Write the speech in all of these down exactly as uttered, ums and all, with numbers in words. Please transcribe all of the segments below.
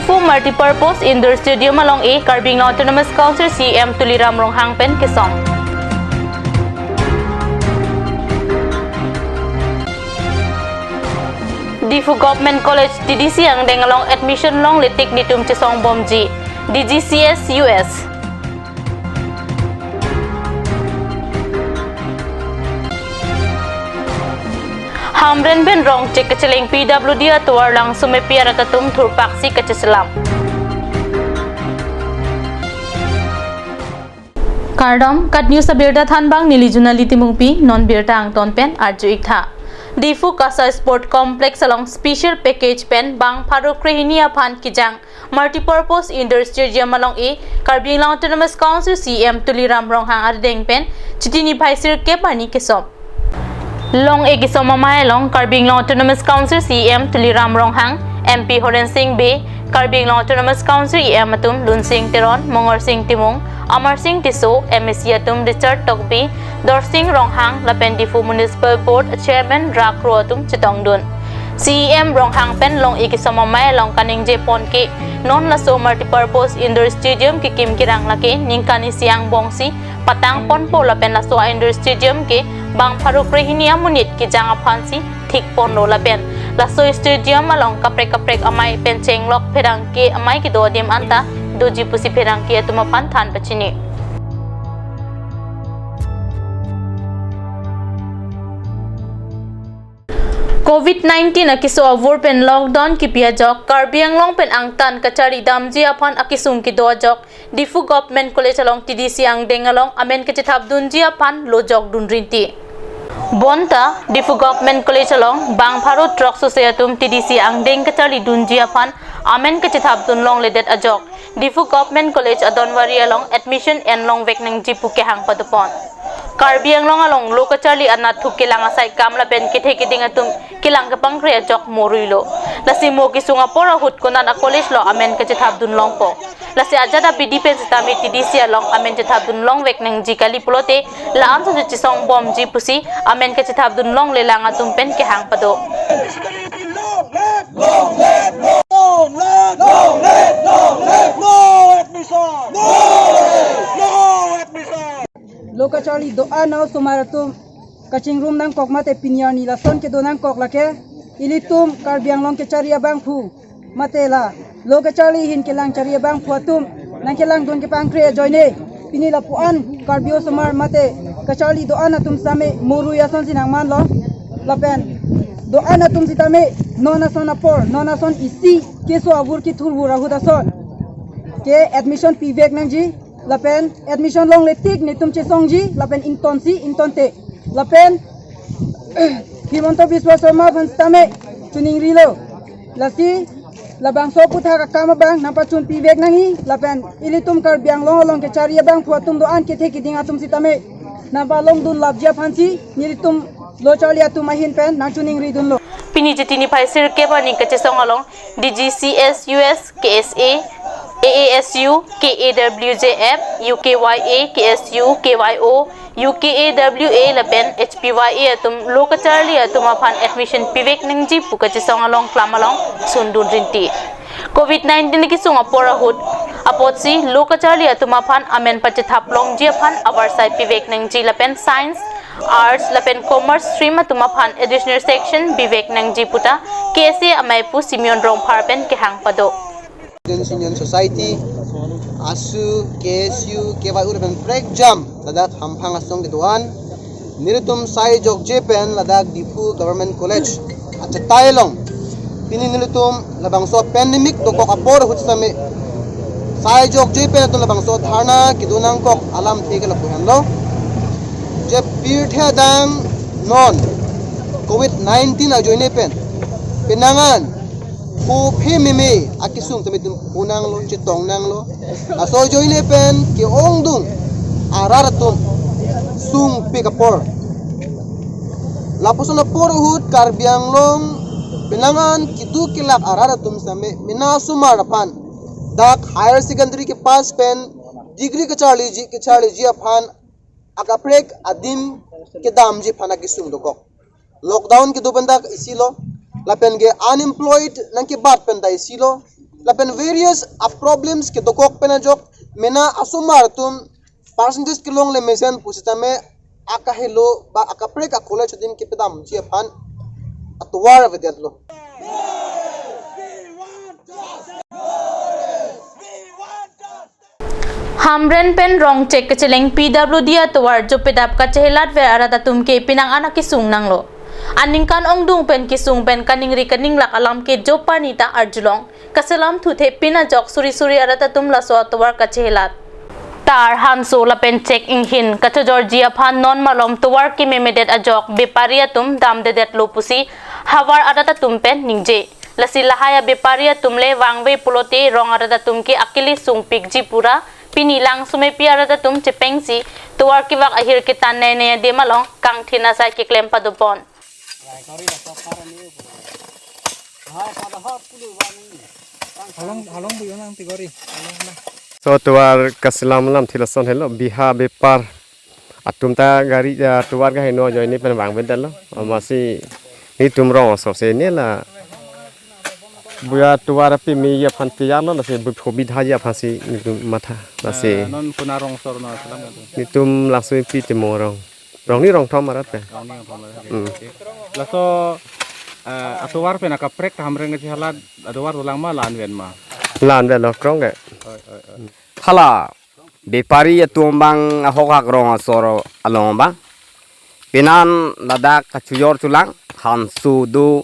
Diphu Multipurpose Indoor Stadium along-e Karbi Anglong Autonomous Council C E M Tuliram Ronghang pen kesong. Diphu Government College T D C angdeng along admission longle tik netum chesong bomji, D G C S U S. Hamren pen rong chek kacheleng P W D atovar langsumepi arat atum thurpaksi kacheselam. Kardom, KAT News abirta thanbang neli Junali Timungpi, non birta angton pen arju-ik tha. Diphu KASA Sport Complex along special package pen bang pharo krehini aphan kejang Multipurpose Indoor Stadium along-e Karbi Anglong Autonomous Council C E M Tuliram Ronghang arideng pen Chiti niphai sirkep arni kesom. Long-e kesom amei along Karbi Anglong Autonomous Council C E M Tuliram Ronghang, M P Horen Sing Bey, Karbi Anglong Autonomous Council E M atum Lunsing Teron, Mongorsing Timung, Amarsing Tisso, M A C atum Richard Tokbi, Dorsing Ronghang, lapen Diphu Municipal Board Chairman rak ro atum chetongdun. C E M Ronghang pen long-e kesom amei along kaningje pon ke, non laso Multipurpose Indoor Stadium kekim kerang lake ningkan isi angbongsi patang ponpo lapen laso Indoor Stadium ke bang pharo krehini amonit kejang aphansi thik ponlo lapen laso stadium along kaprek kaprek amei pen chenglok pherangke amei kedo adim anta doji pusi pherangke atum aphan than pachini. Covid nineteen akeso avur pen lockdown kipi ajok Karbi Anglong pen angtan kacharli damji aphan akesung kedo ajok Diphu Government College along T D C angdeng along amen kachethapdunji aphan lojokdun rinti. Bonta Diphu Government College along bang pharo throksi atum T D C angdeng kacharlidunji aphan amen kachethapdun longledet ajok Diphu Government College adonwari along admission enlongvek nangji pu kehang padopon. Karbi Anglong along lo kacharli anat thu kelang asai kam lapen kethe keding atum kelang kepangre ajok moruilo. Lasi mo kesung apor ahut konat a-college lo amen kachethapdun longpo. Lasi ajat abidi pen sitame T D C along amen chethapdun longvek nangji kali pulote la-an sose chesong bomji pusi amen kachethapdun longlelang atum pen kehang pado. Lo kacharli do-an osomar atum kachingrum nangkok mate pini arni lason kedo nangkok lake ilitum Karbi Anglong kacharli abangphu mate la lo kacharli ahin kelang charli abangphu atum nangkelangdun kepangre ajoine pini lapu-an Karbi osomar mate kacharli do-an atum sitame morui asonsi nangmanlo lapen do-an atum sitame non ason apor non ason isi keso avur kethurvur ahut ason ke admission pivek nangji lapen admission longle tik netum chesongji lapen ingtonsi ingtonte lapen Himanta Biswa Sarma aphan sitame choningrilo. Lasi labangso aputhak akam abang nangpachun pivek nangji lapen ilitum Karbi Anglong along kacharli abangphu atum do-an kethe keding atum sitame nangpalongdun lapji aphansi nelitum lo charli atum ahin pen nangchoningridunlo. Pini Chiti niphai sirkep arni kachesong along D G C S U S, K S A, A A S U, K A W J F, U K Y A, K S U, K Y O, U K A W A lapen H P Y A atum lo kacharli atum aphan admission pivek nangji pu kachesong along klam along sundun rinti. Covid nineteen kesung apor ahut apotsi lo kacharli atum aphan amen pachethap longji aphan avarsai pivek nangji lapen science, arts lapen commerce stream atum aphan additional section bivek nangji puta K S A amei pu Simeon Rongphar pen kehang pado. Students Union Society, asu, K S U, K Y O lapen prekjam ladak hamphang asong kedo-an nelitum sai jokje pen ladak Diphu Government College achetai along pini nelitum labangso pandemic dokok apor ahut sitame sai jokje pen latum labangso dharna kedo nangkok alamthe ke lapu henlo. Je pirthe adang non Covid nineteen ajoine pen penang an pho phe meme akesung tame itum pho nanglo, chetong nanglo. Laso ajoine pen ke-ongdung arat atum sungpik apor. Lapuson apor ahut Karbi Anglong penang an kedo kelak arat atum sitame mena osomar aphan dak higher secondary kepass pen degree kacharliji kacharliji aphan akaprek adim kedamji aphan akesung dokok. Lockdown kedo pen dak isi lo, lapen ke unemployed nangkebat pen ta isi lo. Lapen various a problems kedokok pen ajok mena asomar atum percentage kelongle mesen pusitame akahelo ba akaprek a college atum kepedamji aphan atovar avedetlo. Hamren pen Rongchek kacheleng P W D atovar jope dap kachehelat ver arat atum ke penang an akesung nanglo. Aningkan ongdung pen kesung pen kaningri kaninglak alam ke joparni ta arjulong. Kaselam thuthe pin ajok suri suri arat atum laso atovar kachehelat. Tar, hanso lapen chek inghin kachojorji aphan non malom tovar kememedet ajok bepari atum damdedetlo pusi havar arat atum pen ningje. Lasi lahai abepari atum le vangve pulote rong arat atum ke akili sungpikji pura, pini Langsomepi arat atum chepengsi tovar kevak ahir ketan nene adim along kangthin asai keklem padopon. Halong halong bu yonang tigori. Halong na. So tovar kaselam alam thi lason helo, biha bepar atum ta gari, ah, tovar kaheno ajoine pen vangvedetlo. Amatsi netum rong asor si ne la buya tovar api mi aphan piyarlo, lasi bu phobidhaji aphansi netum matha lasi. Eh, non kuna rong asor no selam ya tu. Netum Langsomepi Timung arong. Rongni rongthom arat pen. Rongni rongthom arat. Hmm. Laso, eh, atovar pen akaprek ta Hamren kachehelat atovar dolang ma la-an ven ma? La-an ven lo krong ke. Oi, oi, oi. Hala bepari atum abang ahok hak rong asor along abang. Penan ladak kachojor chulang, hanso do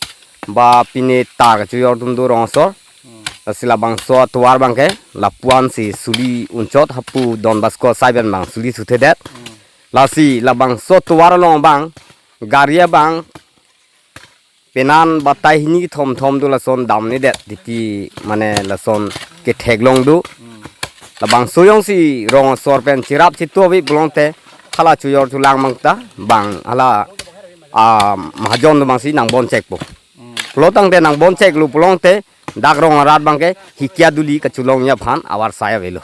ba pine ta kachojor atum do rong asor. Hmm. Lasi labangso atovar abang ke lapu-an si suli unchot hapu Don Bosco asai pen abang suli suthedet. Hmm. Lasi labangso tovar along abang gari abang penan batai hini thom thom do lason damnedet titi mane lason ketheklong do. Labangso jongsi rong asor pen cherap chetu ave pulote hala chojor chulang abang ta bang hala, ah, mahajon do abangsi nangbon chekpo. Pulo tangte nangbon cheklo pulote dak rong arat abang ke hikia duli kacholongji aphan avarsai avelo.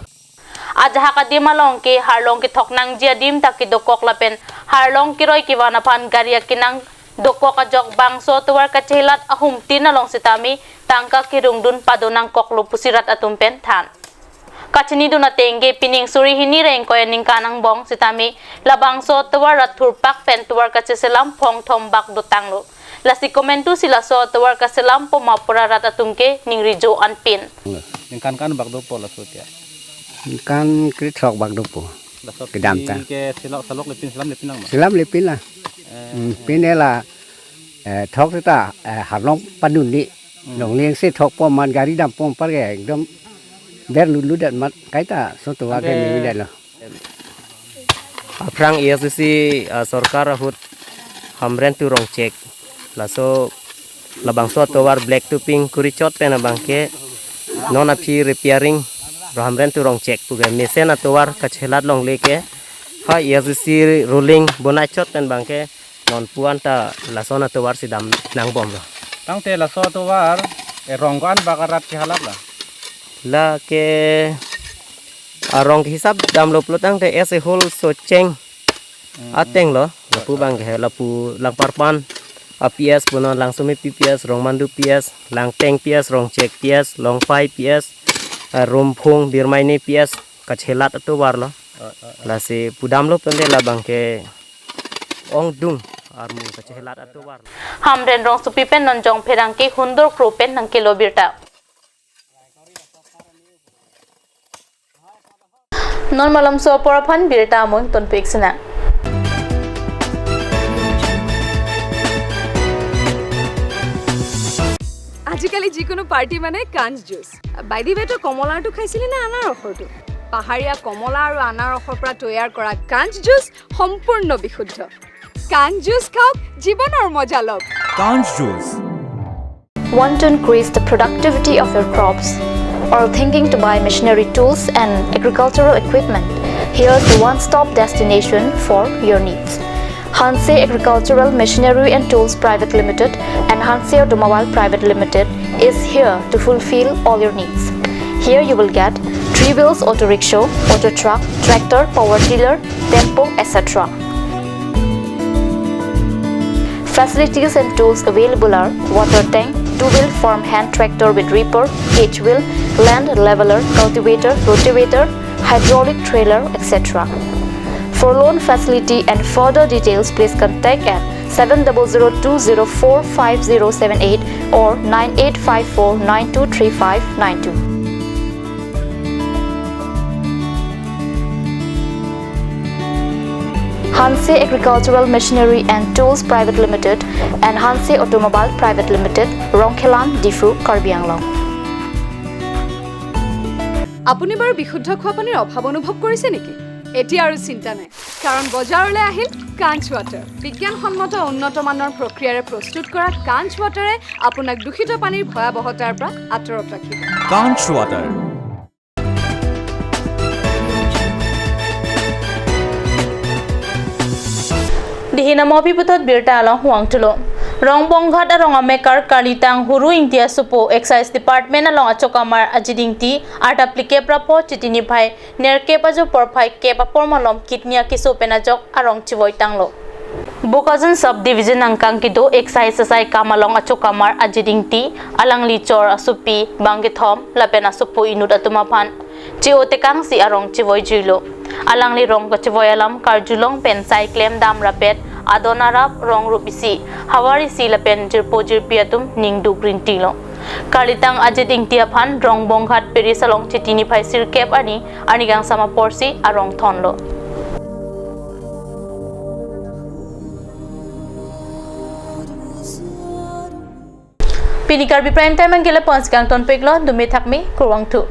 Ajahak adim along ke harlong kethok nangji adim ta kedokok lapen harlong keroi kevan aphan gari akenang dokok ajok bangso tovar kachehelat ahumtin along sitame tangka kerungdun pado nangkoklo pusi rat atum pen than. Kachinidun ateng ke pining suri hini ra ingkoi aningkan angbong sitame labangso tovar rat thurpak pen tovar kacheselam phongthom bak dotanglo. Lasi komantu si laso tovar kaselam poma pura rat atum ke ningri jo anpin. Ningkan kan bak dopo laso tia? Ningkan krethok bak dopo. Laso kedam ta. Ke selok selok lepin selam lepin lang ma? Selam lepin la. Eh, hmm, eh. Pine la, eh, thok ta, eh, harlong padun ni. Hmm. Longleng si thokpo man gari dampo par ke ekdom der lulu dat mat kaita so tovar ke. Ante mi mi dat lo. Aphrang A S D C, ah, sorkar ahut Hamren to Rongchek. Laso labangso atovar black to pink kurichot pen abang ke non aphi repairing ro Hamren to Rongchek pu ke mesen atovar kachelat longle ke ha A S D C ruling bonai chot pen abang ke non puan ta lason atovar si dam nangbomlo. Tangte laso atovar, eh, rong ko-an bak arat kehalat la? La ke arong ke hisap damlo pulo tangte as a whole Socheng ateng lo, lapu abang ke lapu Langparpan a P S punon Langsomepi P S, Rongmandu P S, Langteng P S, Rongchek P S, Longpai P S, ah, Rumphung, Birmaine P S, kachelat atovar lo. Lasi pudamlo pente labang ke ongdung armu kachelat atovar. Hamren Rongsopi pen non Jongpherangke Hundur Kro pen nangkelo birta. Non malomso apor aphan birta amoi tonpik sina. আজিকালি যিকোনো পাৰ্টি মানে কাঞ্চ juice. By the ৱে, তই কমলাৰটো খাইছিলি নে আনাৰসৰটো? পাহাৰীয়া কমলা আৰু আনাৰসৰ পৰা তৈয়াৰ কৰা কাঞ্চ জুচ সম্পূৰ্ণ বিশুদ্ধ। কাঞ্চ জুচ খাওক, জীৱনৰ মজা লওক। Kanch juice. Want to increase the productivity of your crops? Or thinking to buy machinery tools and agricultural equipment? Here's the one-stop destination for your needs. Hanse Agricultural Machinery and Tools Private Limited and Hanse Automobile Private Limited is here to fulfill all your needs. Here you will get three wheels auto rickshaw, auto truck, tractor, power tiller, tempo, et cetera. Facilities and tools available are water tank, two-wheel farm hand tractor with reaper, cage wheel, land leveler, cultivator, rotavator, hydraulic trailer, et cetera. For loan facility and further details, please contact at seven double zero two zero four five zero seven eight or nine eight five four nine two three five nine two. Hanse Agricultural Machinery and Tools Private Limited and Hanse Automobile Private Limited, Rongkhelan, Diphu, Karbi Anglong. আপুনি বাৰু বিশুদ্ধ খোৱা পানীৰ অভাৱ অনুভৱ কৰিছে নেকি? এতিয়া আৰু চিন্তা নাই, কাৰণ বজাৰলৈ আহিল কাঞ্চ ৱাটাৰ। বিজ্ঞানসন্মত উন্নত মানৰ প্ৰক্ৰিয়াৰে প্ৰস্তুত কৰা কাঞ্চ ৱাটাৰে আপোনাক দূষিত পানীৰ ভয়াৱহতাৰ পৰা আঁতৰত ৰাখিব। Kanch Water. Dihinamo piputot birta along huang tulo. Rongbonghat arong amekar Kalitang Huru Ingti asopo Excise Department along achokamar Ajit Ingti arta phlikep ra pho Chiti niphai nerkep ajo porphai kep apor malom kidney akeso pen ajok arong chevoi tanglo. Bokajan Sub Division angkang kedo Excise asai kam along achokamar Ajit Ingti, alangli chor asopi bangkethom lapen asopo inut atum aphan che-o tekangsi arong chevoi juilo. Alangli rong kachevoi alam karjulong pen sai klem dam rapet adon arap rong rup isi, havar isi lapen jirpo jirpi atum ningduk rinti lo. Kalitang Ajit Ingti aphan Rongbonghat Parish along Chiti niphai sirkep arni arni kangsam aporsi arong thonlo. Pini Karbi Prime Time angkele ponsi kangton peklo, dumi thakmi, kurvangthu.